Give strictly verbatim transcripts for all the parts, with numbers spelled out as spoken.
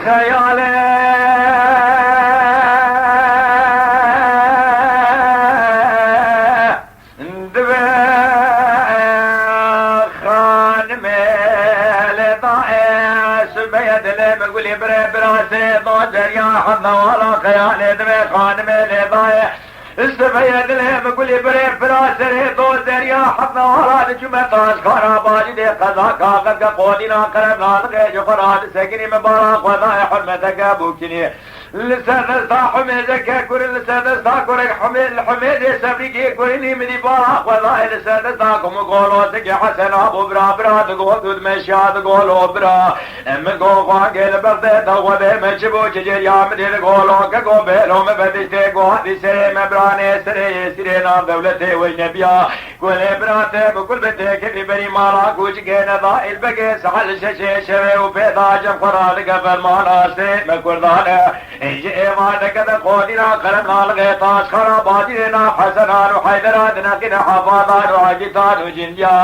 Xeyalê Dibe xanimê lê daê, sibeye dilê min gulî birê birasê do derya hemdewala xeyalê dibe xanimê lê daê. Sibeye dilê min gulî birê birasê do derya hemdewala di cume taşkara bacî dê qeza kaxet ke qodîna qerem nalixê ji xwe radisekinî min bala xwe daê hurmeteke bûkinî. Li ser desta Humêzeke kurin, li ser desta kurek Humê-, li Humêzê Sebrîkê kurinî min dî bala xwe dayê, li ser desta ku min golo sikê Hesen abû bira, bira di gol dû dimeşiya di golo bira. Min go xwangê li bexdê de xwedê me çi bû çi cêriya min dê di golo ke go bêlo me vediştê go hadî serê me biranê serê yê sirê nan dewletê wey nebiya. Kulê bira te bi kul bi têkilî berî mala kûçikê neda îlbegê saet şeşê şevê û pê da cem xwe radike fermana sê me kurdan e. Ji êvardeke de qodîna qerem nalixê taşxana bacîrê nav Hesenan û Heyderan dineqîne hevadan û Egîtan û Cindiya.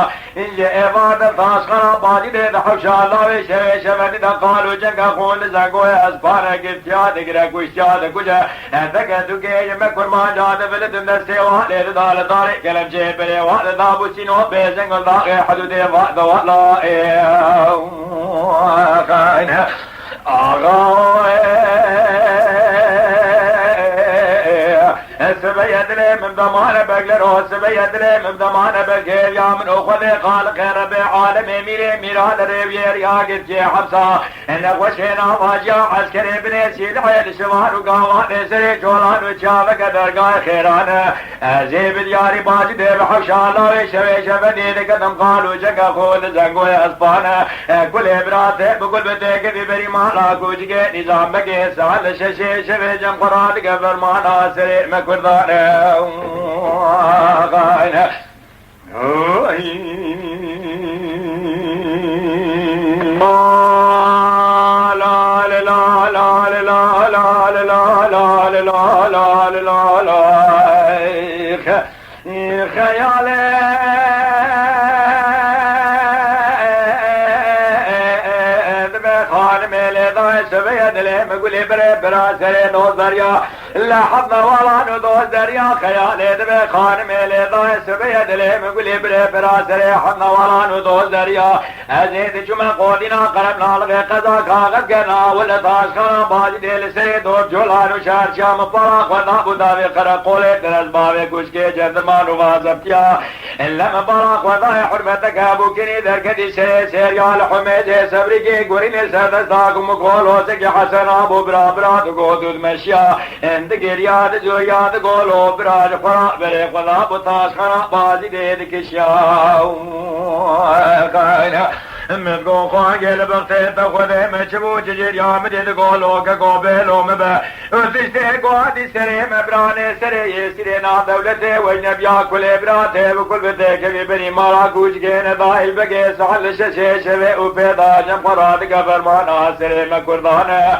Ji êvar de taşxana bacîrê de hewşa lawê şevê şevendî de qal û cenga xûn li zengoyê hespane girtiya digire kuştiya dikuje. Erdeke dûkê ji me kurmanca divilidin destê wa lê dida li darê kelemçê berê wa dida bû sîno bê zengil daxê hudûdê va de wala ê xayne. Axa ê, sibeye dilê min demane beglero, sibeye dilê min demane begêriya min û Xwedê Xaliqê Rebê alemê mîrê mîra li rêwiyê riya girtiyê hepsa. Nexweşê navaciya eskerê binê sîlihê li şivan û gavanê serê çolan û çaveke dergayê xêran e. Ez ê bi diyarî bacî dê bi hewşa lawê şevê şevendî diketim qal û cenga xwe li zengoyê hespane. Gulê birate bi gul bi têkilî berî mala kûçikê nîzam begê saet li şeşê şevê cem xwe radike fermana serê me kurdan e. Xayne. Xeyalê dibe xanimê lê dayê sibeye dilê min gulê birê bira serê nozeriya. Li hevnewalan û dost derya xeyalê dibe xanimê lê dayê sibê ye dilê min gulê birê bira serê hevnewalan û dost derya. Ez ê diçûme qodîna qerem nalixê qeza kaxez gena û li taşxana bacî dê li serê dor colan û şerşiya min para xwe dabû davê qereqolê direz bavê kuşkê cendiman û vazeftiya. Lem bala xwedayê hurmeteke bûkinî derketî serê serya li Humêzê Sebrîkê gurînê serdesta ku min golo sekî Hesen abû bira bira digot û dimeşiya. Digiriya dicoya digolo bira ji xwe ra berê xwe da bû taşxana bazî dê dikişiya. Min go xwangê li bextê te xwedê me çi bû çi cêriya min dê digolo ke go bêlo min be. Û tiştê ku hatî serê me biranê serê yê sîrê na dewletê wey nebiya kulê bira tê bi kul bi têkevî binî mala kûçikê ne dahil bigê saet li şeşê şevê û pê da cem xwe radike fermana serê me kurdan e.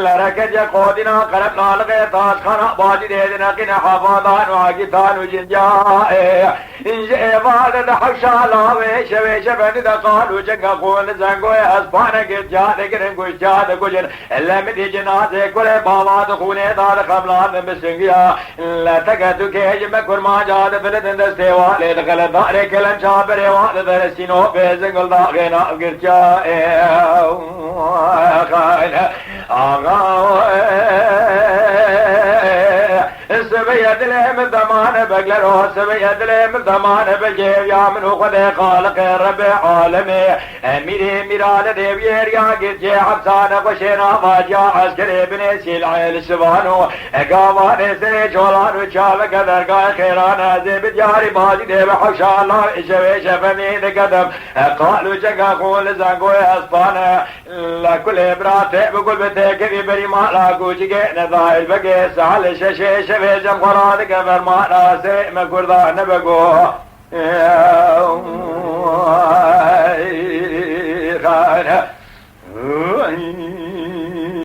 Lereke ce qodîna qerem nalixê taşxana bacî dê dineqîne hevadan û agîtan û cincayê. Ji êvar de di hewşa lawê şevê şevendî de qal û cenga xûn li zengoyê hespanekê tiya digirin ku tiya dikujin. Lê min dî cinazê kurê bava di xûnê da dixemlandin bi singiya. Lê teke tu kê ji me kurmanca divilidin destê wa lê dixele darê kelemça berê wa dide sîno bê zingil daxê nav girtiya. Ê, xayne, axa, ê. Sibê ye dilê min demane beglero, sibê ye dilê min demane begêriya min û Xwedê Xaliqê Rebê alemê. Emîrê mîrane dêwiyê riya girtiyê hepsane xweşê navaciya eskerê binê sîlhê li şivan û gavanê serê çolan û çaveke dergayê xêran e. Ez ê bi diyarî bacî dê bi hewşa lav şevê şevemî diketim. Qal û cenga xûn li zengoyê hespane. La kulê bira tê bi gul bi têkevî berî mala kûçikê ne dahil bigê saet li şeşê şevê cem xwe radike fermana sê me kurda nebe go.